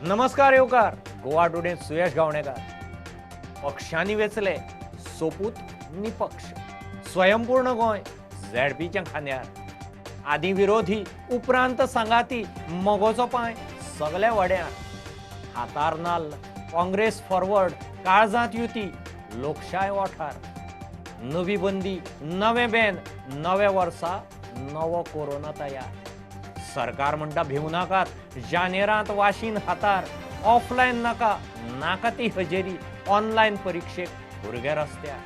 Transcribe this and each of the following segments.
नमस्कार येवकार गोवा टुडे सुयश गावणेकर। पक्षांनी वेचले सोपूत निपक्ष, स्वयंपूर्ण गोंय झेडपीच्या खांद्यार। आदी विरोधी उपरांत सांगाती मगोचो पांय सगल्या वड्यार। हातार नाल्ल काँग्रेस फॉरवर्ड, काळजांत युती लोकशाय ओठार। नवी बंदी नवे बॅन, नव्या वर्सा नवो कोरोना तयार। सरकार म्हणटा भिवू नाकात, जानेरांत वाशीन हातार। ऑफलायन नाका नाका ती हजेरी, ऑनलायन परिक्षेक भुरगे रस्त्यार।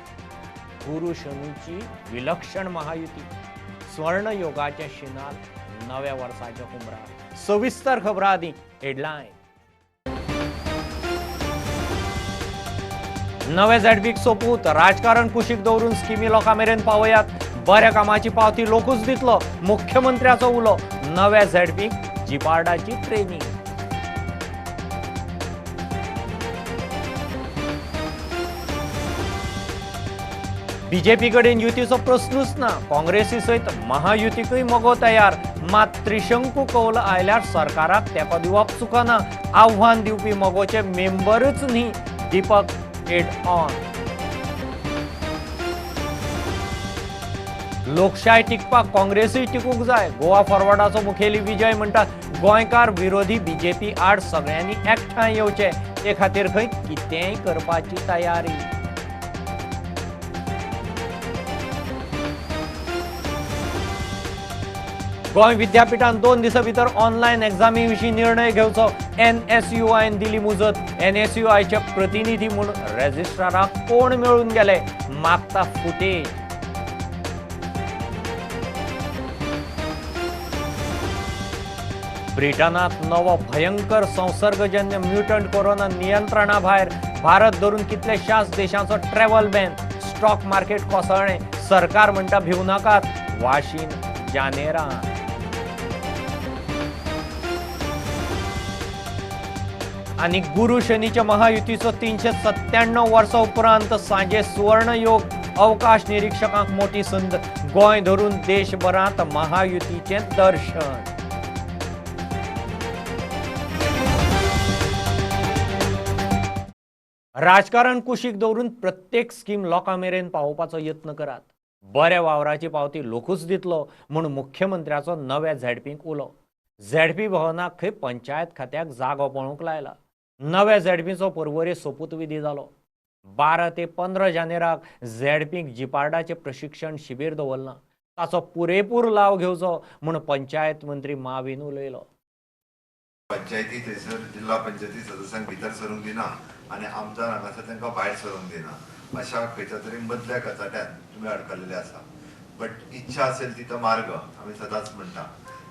गुरू शनीची विलक्षण महायुती, स्वर्णयोगाचे शिनाल नव्या वर्साच्या हुमरार। सविस्तर खबरां आदी हेडलायन। नवे झेडपीक सोपूत, राजकारण कुशीक दवरून स्किमी लोकां मेरेन पावयात, बऱ्या कामाची पावती लोकूच दितलो, मुख्यमंत्र्याचो उलो। नव्या झेडपीक जिपार्डाची ट्रेनिंग। बीजेपी कडेन युतीचो प्रश्नूच ना, काँग्रेसी सयत महायुतीकूय मगो तयार। मात त्रिशंकू कौल आयल्यार सरकाराक तेंको दिवप चुकना, आव्हान दिवपी मगोचे मेंबरूच न्ही, दीपक एड ऑन। लोकशाय टिकपाक काँग्रेसूय टिकूंक जाय, गोवा फॉरवर्डाचो मुखेली विजय म्हणटा गोंयकार विरोधी बीजेपी आड सगळ्यांनी एकठांय येवचे, ते खातीर खंय कितेंय करपाची तयारी। गोंय विद्यापीठान 2 दिसां भितर ऑनलायन एग्जामी विशीं निर्णय घेवचो, एनएसयूआयन दिली मुजत। एनएसयूआयचे प्रतिनिधी म्हूण रजिस्ट्राराक कोण मेळून गेले, मागता फुटेज। ब्रिटनांत नवो भयंकर संसर्गजन्य म्युटंट कोरोना नियंत्रणा भायर, भारत धरून कितल्याशाच देशांचो ट्रॅव्हल बॅन। स्टॉक मार्केट कोसळ्ळें, सरकार म्हणटा भिवू नाकात, वाशीन जानेरां। आनी गुरू शनीच्या महायुतीचो 397 वर्सां उपरांत सांजे सुवर्णयोग, अवकाश निरीक्षकांक मोठी संद, गोंय धरून देशभरांत महायुतीचें दर्शन। राजकारण कुशीक दवरून प्रत्येक स्कीम लोकां मेरेन पावोवपाचो यत्न करात, बऱ्या वावराची पावती लोकूच दितलो म्हूण मुख्यमंत्र्याचो नव्या झेडपींक उलो। झेडपी भवनाक खंय पंचायत खात्याक जागो पळोवंक लायला। नव्या झेडपीचो पर्वरी सोपूतविधी जालो। 12 ते 15 जानेराक झेडपींक जिपार्डाचें प्रशिक्षण शिबीर दवरलां, ताचो पुरेपूर लाव घेवचो म्हूण पंचायत मंत्री माविन उलयलो। पंचायती थंयसर जिल्हा पंचायती सदस्यांक भितर सरूंक दिना आनी आमदार हांगासर तांकां भायर सरूंक दिना, अशा खंयच्या तरी मदल्या कचाट्यान तुमी अडकल्ले आसा। बट इच्छा असेल तिथं मार्ग आमी सदांच म्हणटा,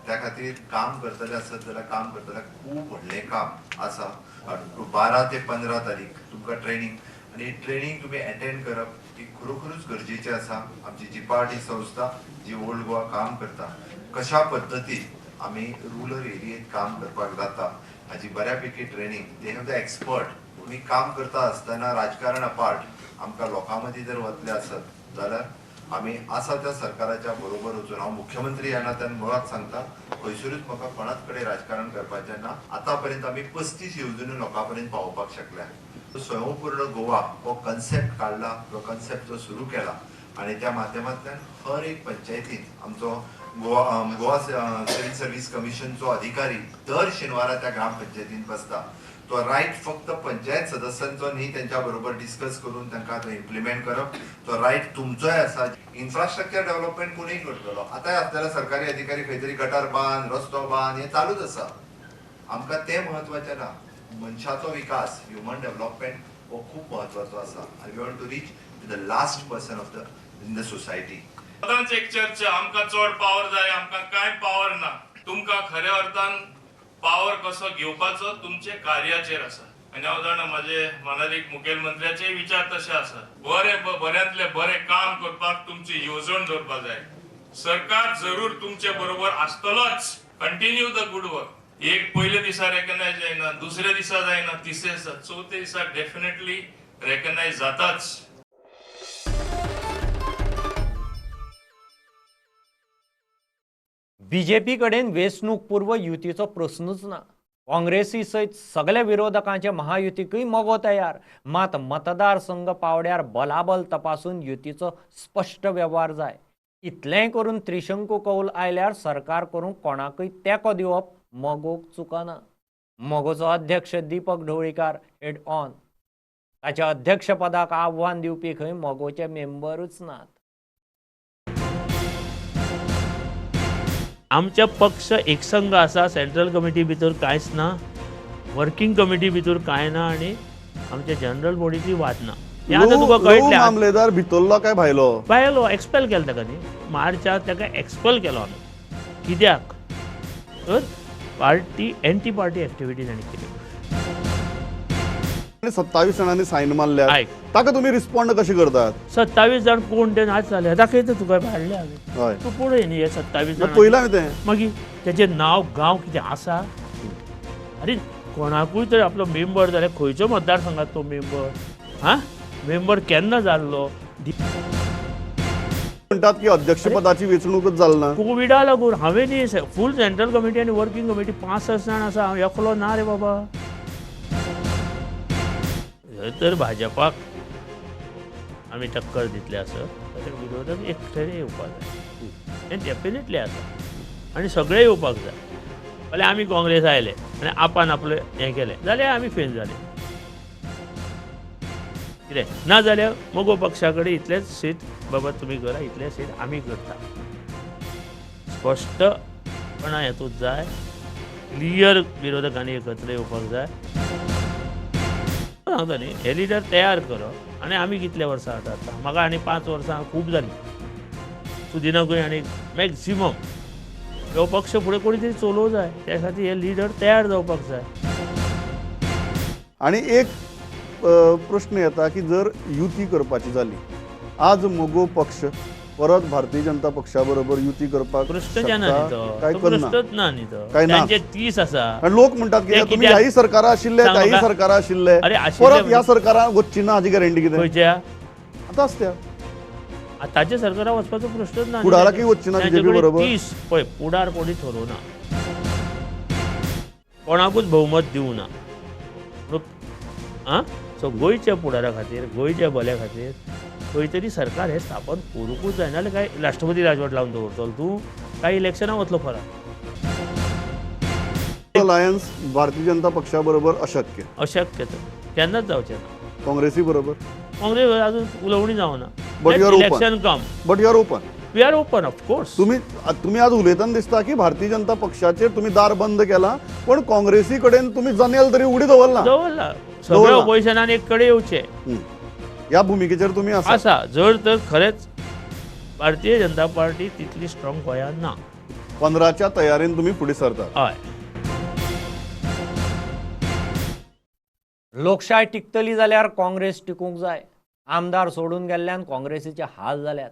त्या खातीर काम करतले आसत जाल्यार काम करतले खूब व्हडलें काम आसा। 12 ते 15 तारीख तुमकां ट्रेनिंग, आनी ट्रेनिंग तुमी एटेंड करप ही खरोखरूच गरजेचें आसा। आमची जिपार्ट ही संस्था जी ओल्ड गोवा काम करता, कशा पद्दतीन आमी रुरल एरियेत काम करपाक जाता हाजी बऱ्यापैकी training, they have the expert. तुमी काम करता आसतना राजकारण अपार्ट आमकां लोकां मदीं जर वतले आसत जाल्यार आमी आसा त्या सरकाराच्या बरोबर वचून, हांव मुख्यमंत्री ह्या नात्यान मुळात सांगता, खंयसरूच म्हाका कोणाच कडेन राजकारण करपाचें ना। आतां पर्यंत आमी 35 येवजण्यो लोकां पर्यंत पावोवपाक शकल्या। स्वयंपूर्ण गोवा हो कन्सेप्ट काडला, हो कन्सेप्ट जो सुरू केला आनी त्या माध्यमांतल्यान हर एक पंचायतीन आमचो गोवा सिव्हिल सर्व्हिस कमिशनचो अधिकारी दर शेनवारा त्या ग्रामपंचायतीन बसता। तो रायट फक्त पंचायत सदस्यांचो न्ही, त्यांच्या बरोबर डिस्कस करून तांकां तो इम्प्लिमेंट करप, तो रायट तुमचोय आसा। इन्फ्रास्ट्रक्चर डेव्हलपमेंट कोणूय करतलो, आतां आसतले सरकारी अधिकारी खंय तरी गटर बांद, रस्तो बांद, हें चालूच आसा। आमकां तें म्हत्वाचें ना, मनशाचो विकास, ह्युमन डेव्हलपमेंट हो खूब म्हत्वाचो आसा आनी we want to reach to the last person of the in the society. सदांच एक चर्चा, आमकां चड पावर जाय, आमकां कांय पावर ना। तुमकां खऱ्या अर्थान पावर कसो घेवपाचो तुमचे कार्याचेर आसा। आनी हांव जाणा म्हाजे मानादीक मुखेलमंत्र्याचेय विचार तशे आसा, बरे बऱ्यांतले बरें काम करपाक तुमची येवजण दवरपा जाय। सरकार जरूर तुमचे बरोबर आसतलोच, कंटिन्यू the good work. एक पयले दिसा रेकग्नायज जायना, दुसऱ्या दिसा जायना, तिसऱ्या दिसा, चवथ्या दिसा डेफिनेटली रेकग्नायज जाताच। बीजेपी कडेन वेंचणूक पूर्व युतीचो प्रश्नूच ना। काँग्रेसी सयत सगळे विरोधकांचे महायुतीकूय मगो तयार, मात मतदारसंघ पावड्यार बलाबल तपासून युतीचो स्पश्ट वेव्हार जाय. इतलेंय करून त्रिशंकू कौल आयल्यार सरकार करूंक कोणाकूय तेंको दिवप मगोक चुकना. मगोचो अध्यक्ष दीपक ढवळीकार हेड ऑन. ताच्या अध्यक्षपदाक आव्हान दिवपी खंय मगोचे मेंबरूच नात. आमचे पक्ष एकसंघ आसा, सेंट्रल कमिटी भितर कांयच ना, वर्किंग कमिटी भितर कांय ना आनी आमच्या जनरल बॉडीची वाद ना. हें आतां तुका कळटलें. मामलेदार भितरलो काय भायलो? भायलो, एक्सपेल केलो ताका न्ही, मार्चाक ताका एक्सपेल केलो आमी. कित्याक तर पार्टी एंटी पार्टी एक्टिविटी ताणें केली. 27 जाणांनी सायन मारल्या, ताका तुमी रिस्पॉन्ड कशें करतात? 27 जाण कोण ते नाच जाले दाखयता तुका, हाडले हांवें, तूं पळय न्ही. हे 27 जाण पळयलां हांवें तें. मागीर तेचें नांव गांव कितें आसा? आरे कोणाकूय तर आपलो मेंबर जाल्यार खंयचो मतदारसंघात तो मेंबर, हा मेंबर केन्ना जाल्लो? म्हणटात की अध्यक्षपदाची वेंचणूकच जाली ना कोविडा लागून. हांवें न्ही फूल सेंट्रल कमिटी आनी वर्किंग कमिटी 5-6 जाण आसा, हांव एकलो ना रे बाबा. जर तर भाजपाक आमी टक्कर दितले आसत जाल्यार विरोधक एकठांय येवपाक जाय, हें डेफिनेटली आसा आनी सगळे येवपाक जाय. जाल्यार आमी काँग्रेस आयले आनी आपान आपलें हें केलें जाल्यार आमी फेल जाले कितें ना जाल्यार मगो पक्षा कडेन इतलेच सीट बाबा तुमी करा, इतले सीट आमी करता. स्पश्टपणा हेतूंत जाय, क्लियर विरोधकांनी एकत्र येवपाक जाय. सांगता न्ही, हे लिडर तयार करप आनी आमी कितले वर्सां आतां म्हाका आनी 5 वर्सां खूब जालीं सुदिनाकूय आनी मॅक्सिमम हो पक्ष फुडें कोणी तरी चलोवंक जाय, त्या खातीर हे लिडर तयार जावपाक जाय. आनी एक प्रश्न येता की जर युती करपाची जाली, आज मगो पक्ष परत भारतीय जनता पक्षा बरोबर युती करपाक प्रश्न जाना न्ही, तो प्रश्नच ना न्ही. तो तांचे 30 आसा. लोक म्हणटात की तुमी ह्याय सरकारा आशिल्ले, त्याय सरकारा आशिल्ले, परत ह्या सरकारान वचची ना हाजी गॅरंटी कितें? खंयच्या आतां आसत्या आतांच्या सरकारान वचपाचो प्रश्नच ना. फुडाराकूय वचची ना बीजेपी बरोबर. 30 पळय फुडार कोणी थरोवना, कोणाकूच भोवमत दिवना. आं सो गोंयच्या फुडारा खातीर, गोंयच्या भल्या खातीर खंय तरी सरकार हें स्थापन करूंकूच जाय. नाजाल्यार काय राष्ट्रपती राजवट लावन दवरतलो तूं, काय इलेक्शनाक वतलो फरक. अलायन्स भारतीय जनता पक्षा बरोबर अशक्य, अशक्य तर केन्नाच जावचें ना. काँग्रेसी बरोबर? काँग्रेस अजून उलोवणी जावना. But you are open. Election come. But you are open. We are open of course. तुम्ही आज उलयतना दिसता की भारतीय जनता पक्षाचेर तुम्ही दार बंद केला, पण काँग्रेसी कडेन तुम्ही जनेल तरी उघडी दवरला. दवरला, सगळे ऑपोजिशनान एक कडेन येवचें ह्या भुमिकेचेर तुम्ही आसा. जर तर खरेंच भारतीय जनता पार्टी तितली स्ट्रॉंग गोंयांत ना, 15च्या तयारेन तुम्ही फुडें सरतात. हय. लोकशाय टिकतली जाल्यार काँग्रेस टिकूंक जाय. आमदार सोडून गेल्ल्यान काँग्रेसीचे हाल जाल्यात.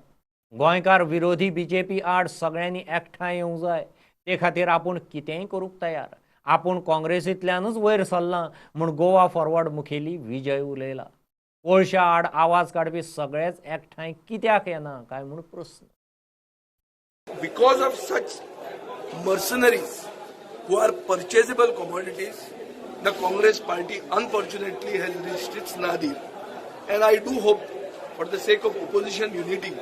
गोंयकार विरोधी बीजेपी आड सगळ्यांनी एकठांय येवंक जाय. ते खातीर आपूण कितेंय करूंक तयार. आपूण काँग्रेसींतल्यानूच वयर सरलां म्हूण गोवा फॉरवर्ड मुखेली विजय उलयला. कोळशा आड आवाज काडपी सगळेच एकठांय कित्याक येना काय म्हूण प्रस्न. Because of such mercenaries who are purchasable commodities, the Congress party unfortunately has reached its nadir. And I do hope, for the sake of opposition unity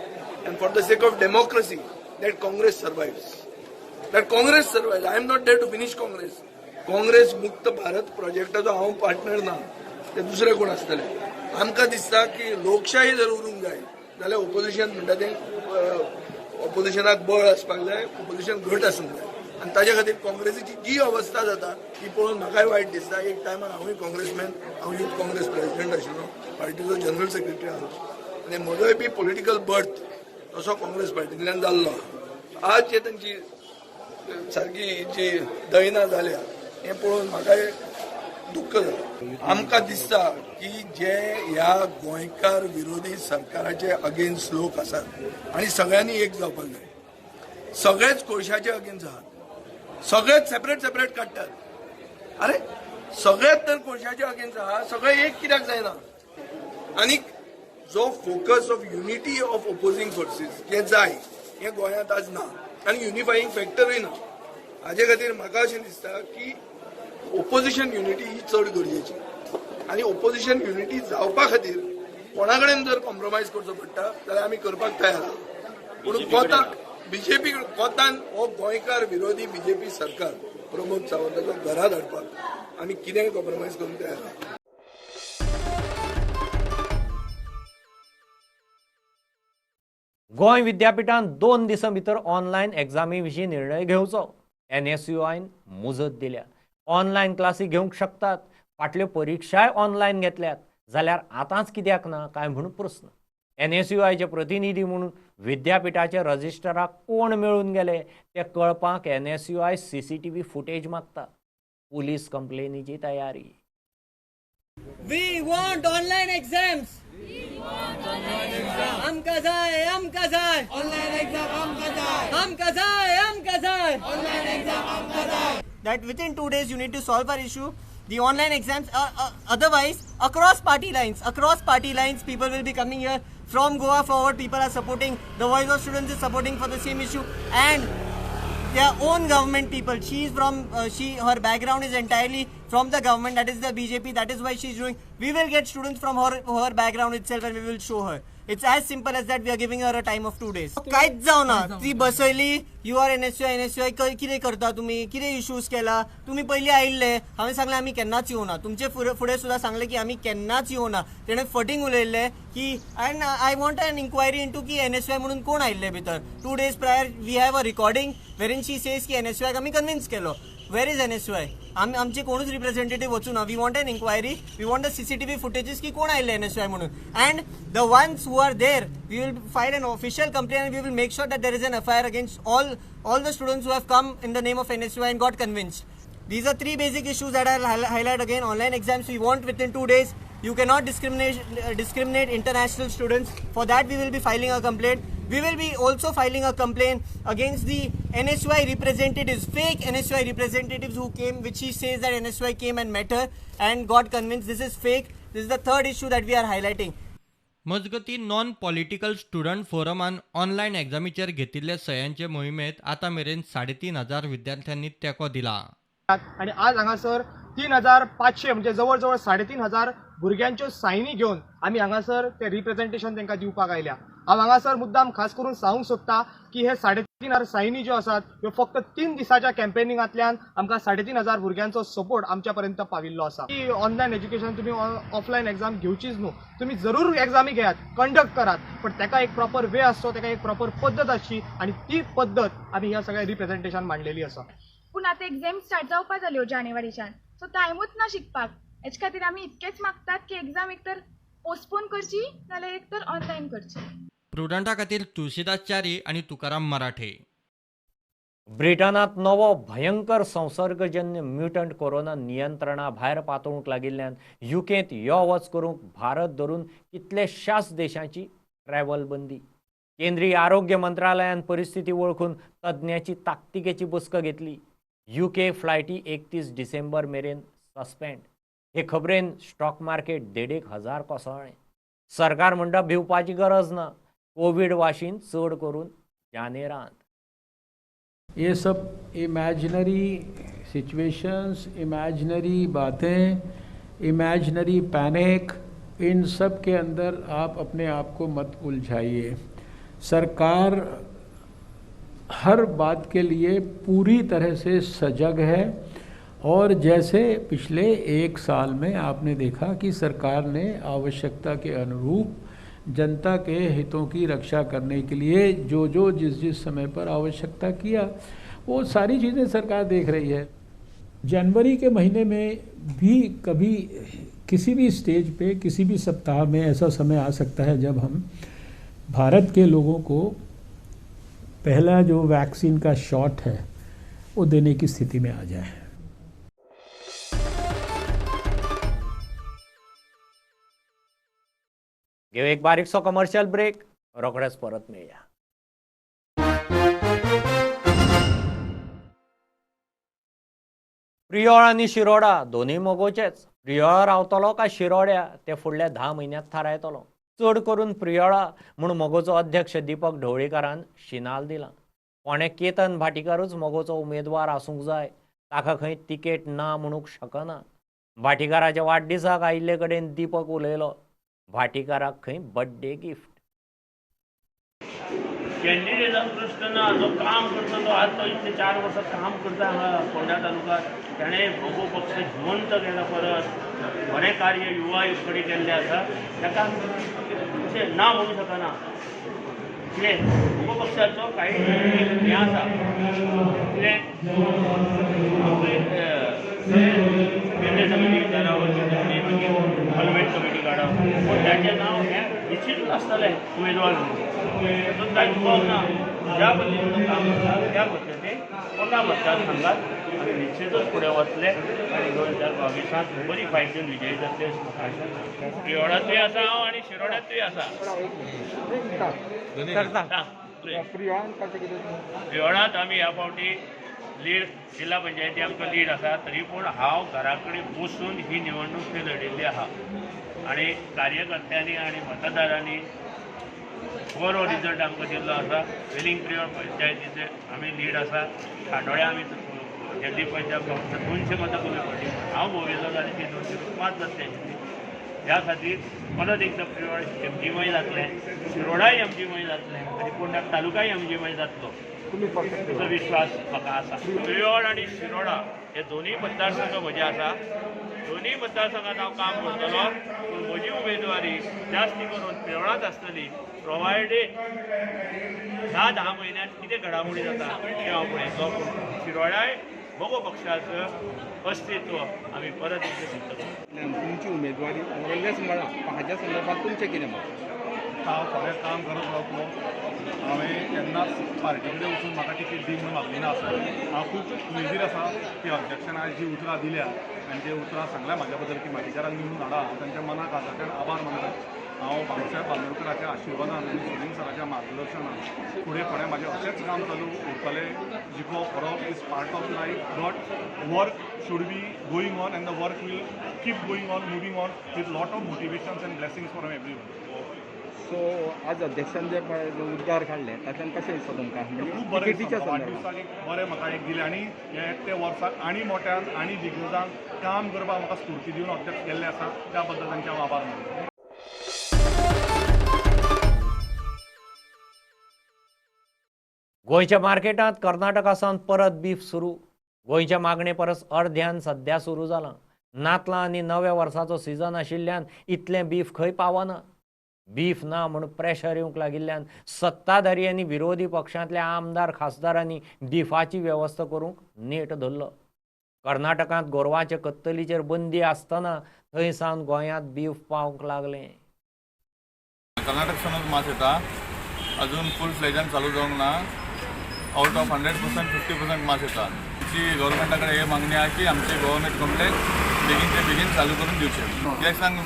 and for the sake of democracy, that Congress survives. That Congress survives. I am not there to finish Congress. Congress Mukt Bharat projectaचो हांव partner ना, ते दुसरे कोण आसतले. आमकां दिसता की लोकशाही जर उरूंक जाय जाल्यार ओपोजिशन म्हणटा तें ओपोजिशनाक बळ आसपाक जाय, ओपोजिशन घट आसूंक जाय. आनी ताज्या खातीर काँग्रेसीची जी अवस्था जाता ती पळोवन म्हाकाय वायट दिसता. एक टायमार हांवूय काँग्रेसमॅन, हांव यूथ काँग्रेस प्रेसिडेंट आशिल्लो, पार्टीचो जनरल सेक्रेटरी आसलो आनी म्हजोय बी पॉलिटिकल बर्थ तसो काँग्रेस पार्टींतल्यान जाल्लो. आज जे तांची सारकी जी दैना जाल्या हें पळोवन म्हाकाय दुख्ख जालां. आमकां दिसता की जे ह्या गोंयकार विरोधी सरकाराचे अगेन्स्ट लोक आसात आनी सगळ्यांनी एक जावपाक जाय. सगळेच कोळशाचे अगेन्स्ट आहात, सगळेच सेपरेट सेपरेट काडटात. अरे सगळेच तर कोळशाचे अगेन्स्ट आहा, सगळे एक कित्याक जायना? आनी जो focus of unity of opposing forces जे जाय हें गोंयांत आज ना आनी युनिफाईंग फॅक्टरूय ना. हाजे खातीर म्हाका अशें दिसता की ओपोजिशन युनिटी ही चड गरजेची आनी ओपोजिशन युनिटी जावपा खातीर कोणा कडेन जर कॉम्प्रोमायज करचो पडटा जाल्यार आमी करपाक तयार आसा. पूण गोतान बीजेपी गोतान हो गोंयकार विरोधी बीजेपी सरकार प्रमोद सावंताचो घरा धाडपाक आमी कितेंय कॉम्प्रोमायज करूंक तयार आसा. गोंय विद्यापीठान 2 दिसां भितर ऑनलायन एग्जामी विशीं निर्णय घेवचो. एनएसयूआयन मुजत दिल्या. ऑनलायन क्लासी घेवंक शकतात, फाटल्यो परिक्षाय ऑनलायन घेतल्यात जाल्यार आतांच कित्याक ना काय म्हूण प्रस्न. एनएसयूआयचे प्रतिनिधी म्हणून विद्यापीठाचे रजिस्टराक कोण मेळून गेले ते कळपाक एनएसयूआय सीसीटीव्ही फुटेज मागता. पुलीस कंप्लेनीची तयारी. We want online exams. We want online exams. आमका जाय, आमका जाय. Online exam आमका जाय. आमका जाय, आमका जाय. Online exam आमका जाय. That within 2 days you need to solve our issue. The online exams, otherwise across party lines, people will be coming here from Goa forward. People are supporting, the Voice of Students is supporting for the same issue, and their own government people. She is from, her background is entirely from the government, that is the BJP, that is why she is doing. We will get students from her background itself and we will show her. It's as simple as that. We are giving her a time of 2 days. कांयच जावना, ती बसयली, you are NSUI, NSUI कितें करता तुमी, कितें issues केला तुमी, पयलीं आयिल्ले, हांवें सांगलें आमी केन्नाच येवना, तुमचे फुडें सुद्दां सांगलें की आमी केन्नाच येवना. तेणें फटींग उलयल्लें की and I want an inquiry into की एनएसयूआय म्हणून कोण आयिल्ले भितर. 2 days prior we have a recording wherein she says की एनएसयूआयक आमी कन्विन्स केलो. Where is NSUI? आमचे कोणूच representative वचूना. We want an inquiry, we want the CCTV footages की कोण आयिल्ले एनएसयूआय म्हणून. And the ones who are there, we will file an official complaint and we will make sure that there is an FIR against all the students who have come in the name of NSUI and got convinced. These are 3 basic issues that I will highlight again. Online exams we want within 2 days. You cannot discriminate international students. For that we will be filing a complaint. We will be also filing a complaint against the NSUI representatives, fake NSUI representatives who came, which she says that NSUI came and met her and got convinced. This is fake. This is the third issue that we are highlighting. मजगती non political student फोरमान online एग्जामीचेर घेतिल्ले सयांचे मोहिमेत आतां मेरेन 3500 विद्यार्थ्यांनी तेंको दिला आनी आज हांगासर 3500 म्हणजे जवळ जवळ 3500 भुरग्यांच्यो सायनी घेवन आमी हांगासर ते रिप्रेझेंटेशन तांकां दिवपाक आयल्या. हांव हांगासर मुद्दाम खास करून सांगूंक सोदता की हे 3500 सायनी ज्यो आसात ह्यो फक्त 3 दिसाच्या कॅम्पेनिंगांतल्यान आमकां 3500 भुरग्यांचो सपोर्ट आमच्या पर्यंत पाविल्लो आसा. की ऑनलायन एज्युकेशन तुमी ऑफलायन एग्जाम घेवचीच न्हू, तुमी जरूर एग्जामी घेयात, कंडक्ट करात, पण ताका एक प्रॉपर वे आसचो, ताका एक प्रॉपर पद्दत आसची आनी ती पद्दत आमी ह्या सगळ्या रिप्रेझेंटेशन मांडलेली आसा. पूण आतां एग्जाम स्टार्ट जावपा जाल्यो जानेवारीच्यान, सो टायमूच ना शिकपाक. हेच खातीर आमी इतकेंच मागतात की एग्जाम एक तर पोस्टपोन करची नाल्यार एक तर ऑनलायन करची. प्रुडंटा खातीर तुळशीदास च्यारी आनी तुकाराम मराठे. ब्रिटनांत नवो भयंकर संसर्गजन्य म्युटंट कोरोना नियंत्रणा भायर पातळूंक लागिल्ल्यान युकेंत यो वच करूंक भारत धरून कितलेशाच देशांची ट्रॅव्हल बंदी. केंद्रीय आरोग्य मंत्रालयान परिस्थिती वळखून तज्ञांची ताकतिकेची बसका घेतली. युके फ्लायटी 31 डिसेंबर मेरेन सस्पेंड. हे खबरेन स्टॉक मार्केट 1,500 कोसळ्ळें. सरकार म्हणटा भिवपाची गरज ना, कोविड वाशीन चड करून जानेरांत. ये सब इमेजिनरी सिचुएशंस, इमेजिनरी बातें, imaginary panic, in sub K अंदर आप अपने आप को मत उलझाइए. सरकार हर बात के लिए पूरी तरह से सजग है और जैसे पिछले 1 साल में आपने देखा कि सरकार ने आवश्यकता के अनुरूप जनता के हितों की रक्षा करने के लिए जो जो जिस जिस समय पर आवश्यकता किया, वो सारी चीज़ें सरकार देख रही है. जनवरी के महीने में भी कभी किसी भी स्टेज पे किसी भी सप्ताह में ऐसा समय आ सकता है जब हम भारत के लोगों को पहला जो वैक्सीन का शॉट है वो देने की स्थिति में आ जाए. घेऊ एक बारीकसो कमर्शियल ब्रेक, रोखडेच परत मेळया. प्रियोळ आनी शिरोडा दोनूय मगोचेच. प्रियोळा रावतलो काय शिरोड्या ते फुडल्या 10 म्हयन्यांत थारायतलो. चड करून प्रियोळा म्हूण मगोचो अध्यक्ष दीपक ढवळीकारान शिनाल दिला. कोणें केतन भाटीकारूच मगोचो उमेदवार आसूंक जाय ताका खंय तिकेट ना म्हणूंक शकना. भाटीकाराच्या वाडदिसाक आयिल्ले कडेन दीपक उलयलो. भाटीकाराक खंय बड्डे गिफ्ट. कॅन्डिडेटाचो प्रश्न ना, जो काम करता तो आज तो इतले 4 वर्सां काम करता हांगा फोंड्या तालुक्यात. ताणें मगो पक्ष जिवंत केला, परत बरें कार्य युवा कडेन केल्लें आसा. ताका आमी अशें ना म्हणूं शकना. कितें मगो पक्षाचो कांय हें आसा, कितें केंद्रीय समिती विचारावर मागीर हॉलवेट कमिटी काडप, पूण ताचें नांव हें निश्चितूच आसतलें उमेदवार म्हणून. तातूंत कांय दुबाव ना. ज्या पद्दतीन तो काम करता त्या पद्दतीन फोंडा मतदारसंघात आमी निश्चितूच फुडें वतले आनी 2022 बरी फायट दिवन विजयी जातले अशी म्हाका आशा आसा. प्रियोळांतूय आसा हांव आनी शिरोड्यांतूय आसा. प्रियोळांत आमी ह्या फावटी लीड जिल्हा पंचायती आमकां लीड आसा, तरी पूण हांव घरा कडेन बसून ही निवडणूक थंय लढिल्ली आसा आनी कार्यकर्त्यांनी आनी मतदारांनी बरो रिजल्ट आमकां दिल्लो आसा. वेलिंग प्रियोळ पंचायतीचे आमी लीड आसा. खांडोळ्या आमी झेडपी पंचायत 200 मतां कमी पडली, हांव भोंविल्लो जाल्यार ती 205 जातली आशिल्ली. ह्या खातीर परत एकदां प्रियोळ एमजीमय जातलें, शिरोडाय एमजीमय जातलें आनी फोंडा तालुकाय एमजीमय जातलो असो विश्वास म्हाका आसा. प्रियोळ आनी शिरोडा हे दोनूय मतदारसंघ म्हजे आसा. दोनूय मतदारसंघात हांव काम करतलो, पूण म्हजी उमेदवारी जास्ती करून प्रियोळांत आसतली. प्रोवायडेड 10 म्हयन्यांत कितें घडामोडी जाता तें हांव पळयतलो. पूण शिरोडाय मगो पक्षाचो अस्तित्व आमी परत एकदां सिद्ध करतले. तुमची उमेदवारी मोरलेस मेळ्ळा, हाज्या संदर्भात तुमचें कितें मत? हांव फुडें काम करत रावतलो. हांवें केन्नाच पार्टी कडेन वचून म्हाका तिकेट दी म्हणून मागली ना. आसा हांव खूब उमेदीर आसा की अध्यक्षान आयज जी उतरां दिल्या आनी जे उतरां सांगल्या म्हाज्या बद्दल की भाटीकारांक निवडून हाडा, हांव तांच्या मनाक काळजाच्यान आभार मानता. हांव बाबासाहेब बांदोडकराच्या आशिर्वादान आनी सुनील सराच्या मार्गदर्शनान फुडें फुडें म्हाजें अशेंच काम चालू उरतलें. जिखप हरप is part of life, but work should be going on and the work will keep going on, moving on with lot of motivations and blessings from everyone. So आज अध्यक्षान जे उद्गार काडले तातूंत कशें दिसता तुमकां? खूब बरें दिसता. वाडदिवसाक एक बरें म्हाका एक दिलें आनी हे एकटे वर्साक आनी मोट्यान आनी दिग्गजान काम करपाक म्हाका स्फूर्ती दिवन अध्यक्ष गेल्ले आसा, त्या बद्दल तांचे हांव आभार मानता. गोंयच्या मार्केटांत कर्नाटका सावन परत बीफ सुरू. गोंयच्या मागणे परस अर्ध्यान सद्या सुरू जालां. नातलां आनी नव्या वर्साचो सिजन आशिल्ल्यान इतलें बीफ खंय पावना. बीफ ना म्हूण प्रेशर येवंक लागिल्ल्यान सत्ताधारी आनी विरोधी पक्षांतल्या आमदार खासदारांनी बिफाची वेवस्था करूंक नेट धरलो. कर्नाटकांत गोरवांचे कत्तलीचेर बंदी आसतना थंय सावन गोंयांत बीफ पावंक लागलें. कर्नाटकसूनच मास येता, अजून फूल फ्लेजान चालू जावंक ना. आउट ऑफ 100% 50% मास येता. आमची गव्हर्मेंटा कडेन हे मागणी आहा की आमचे गव्हर्मेंट कॉम्प्लेक्स बेगीन ते बेगीन चालू करून दिवचे. कित्याक सांग,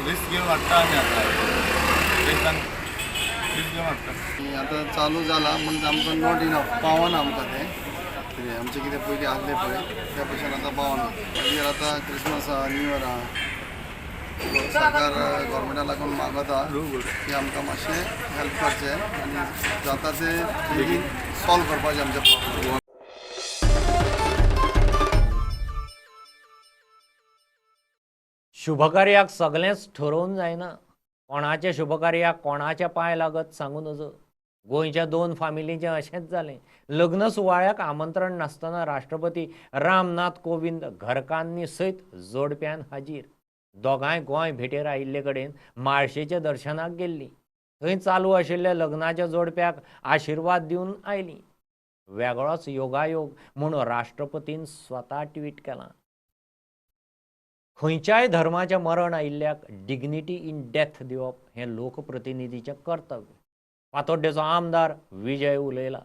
रिस्क घेवन हाडटा आमी आतां, रिस्क घेवन हाडटा. आतां चालू जाला म्हण आमकां not enough पावना आमकां तें. कितें आमचें कितें पयलीं आसलें पळय त्या भशेन आतां पावना. मागीर आतां क्रिसमस आहा, न्यू इयर आहा, सरकार गव्हर्मेंटा लागून मागता की आमकां मातशें हेल्प करचें आनी जाता तें बेगीन सॉल्व करपाचें आमचें प्रॉब्लम. शुभकार्याक सगळेंच ठरोवन जायना. कोणाच्या शुभकार्याक कोणाच्या पांय लागत सांगू नजो. गोंयच्या 2 फामिलींचें अशेंच जालें. लग्न सुवाळ्याक आमंत्रण नासतना राष्ट्रपती रामनाथ कोविंद घरकान्नी सयत जोडप्यान हाजीर. दोगांय गोंय भेटेर आयिल्ले कडेन माळशेच्या दर्शनाक गेल्लीं. थंय चालू आशिल्ल्या लग्नाच्या जोडप्याक आशिर्वाद दिवन आयलीं. वेगळोच योगायोग म्हूण राष्ट्रपतीन स्वता ट्वीट केलां. खंयच्याय धर्माचें मरण आयिल्ल्याक डिग्निटी इन डेथ दिवप हें लोकप्रतिनिधीचें कर्तव्य. फातोड्डेचो आमदार विजय उलयला.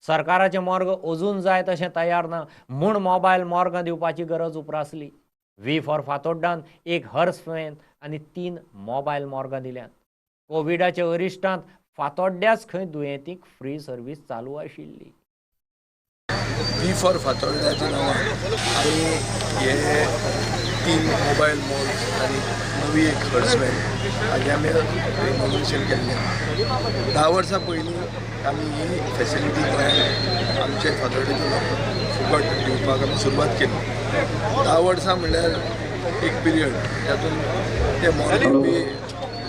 सरकाराचें मोर्ग अजून जाय तशें तयार ना म्हूण मोबायल मोर्गां दिवपाची गरज उप्रासली. व्ही फॉर फातोड्डान 1 हर्स व्हॅन आनी 3 मोबायल मोर्गां दिल्यात. कोविडाच्या अरिश्टांत फातोड्ड्याच खंय दुयेंतींक फ्री सर्वीस चालू आशिल्ली. व्ही फॉर फातोड्ड्याच्या नांवान आमी हे 3 मोबायल मॉल्स आनी नवी एक हर्स व्हॅन हाजें आमी इनॉग्रेशन केल्लें. 10 वर्सां पयलीं आमी ही फेसिलिटी गोंयांत आमचे फातोड्डेच्या लोकांक फुकट दिवपाक आमी सुरवात केली. 10 वर्सां म्हणल्यार एक पिरियड तातूंत ते मॉर्ग बी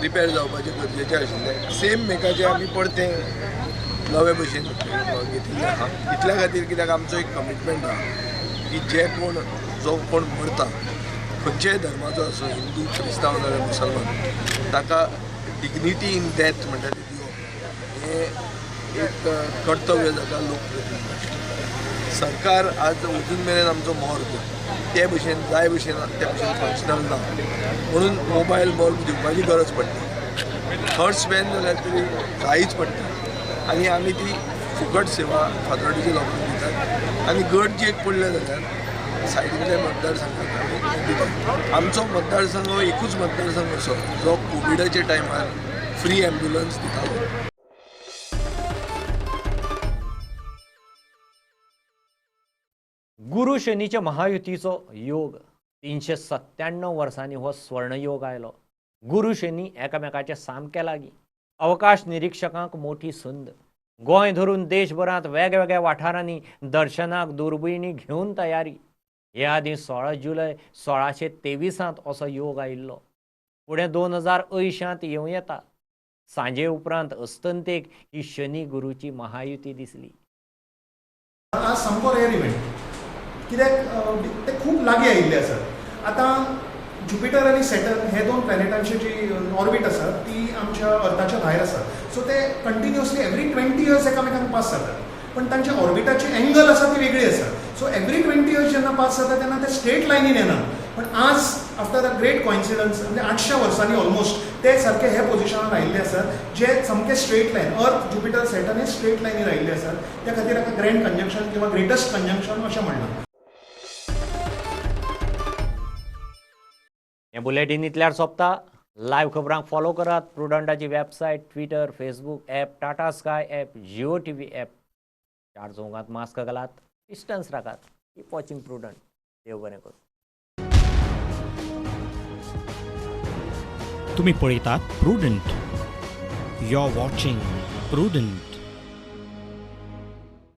रिपेर जावपाचें गरजेचें आशिल्लें. सेम मेकाचें आमी परतें नवे भशेन घेतिल्लें आसा. इतल्या खातीर कित्याक आमचो एक कमिटमेंट आसा की जे कोण जो कोण मरता खंयच्याय धर्माचो आसूं, हिंदू, क्रिस्तांव जाल्यार मुसलमान, ताका डिग्निटी इन डेथ म्हणटा ती दिवप हें एक कर्तव्य जाता लोकप्रतिनिधी. सरकार आज अजून मेरेन आमचो मॉर्ग ते भशेन जाय भशेन ते भशेन फंक्शनल ना म्हणून मोबायल मॉर्ग दिवपाची गरज पडटा. थर्ड स्पॅन जाल्यार तरी जायच पडटा आनी आमी ती फुकट सेवा फातर्डेच्या लोकांक दितात. आनी गरज एक पडल्या जाल्यार सायडींतल्या मतदारसंघाक आमी दितात. आमचो मतदारसंघ हो एकूच मतदारसंघ असो जो कोविडाच्या टायमार फ्री ॲम्ब्युलन्स दितालो. गुरू शनीच्या महायुतीचो योग 397 वर्सांनी हो स्वर्णयोग आयलो. गुरू शनी एकामेकाचे सामके लागीं. अवकाश निरीक्षकांक मोठी संद. गोंय धरून देशभरांत वेगवेगळ्या वाठारांनी दर्शनाक दुर्बिणी घेवन तयारी. हे आदीं 16 जुलय 1623 असो योग आयिल्लो. फुडें 2080 येवं येता. सांजे उपरांत अस्तंतेक ही शनी गुरूची महायुती दिसली. आज सामको रेअर इव्हेंट कित्याक ते खूब लागीं आयिल्ले आसात. आतां ज्युपिटर आनी सॅटर्न हे दोन प्लॅनेटांची जी ऑर्बिट आसा ती आमच्या अर्थाच्या भायर आसा. सो ते कंटिन्युअसली एवरी 20 इयर्स एकामेकांक पास जातात, पण तांच्या ऑर्बिटाची एंगल आसा ती वेगळी आसा. सो एवरी 20 इयर्स जेन्ना पास जाता तेन्ना ते स्ट्रेट लायनीन येना. पण आज आफ्टर अ ग्रेट कॉइन्सिडन्स म्हणजे 800 वर्सांनी ऑलमोस्ट ते सारके हे पोजिशनान आयिल्ले आसात जे सामके straight line earth Jupiter Saturn हे स्ट्रेट लायनीर आयिल्ले आसात. त्या खातीर हाका ग्रँड कंजंक्शन किंवा ग्रेटस्ट कंजंक्शन अशें म्हणलां. हें बुलेटीन इतल्यार सोंपता. लायव्ह खबरांक फॉलो करात प्रुडंटाची website, Twitter, Facebook app, Tata Sky app, Jio TV app. 4 चौगांत mask घालात, डिस्टन्स राखात. Keep watching Prudent. देव बरें करूं. तुम्ही पळयतात Prudent. You are watching Prudent.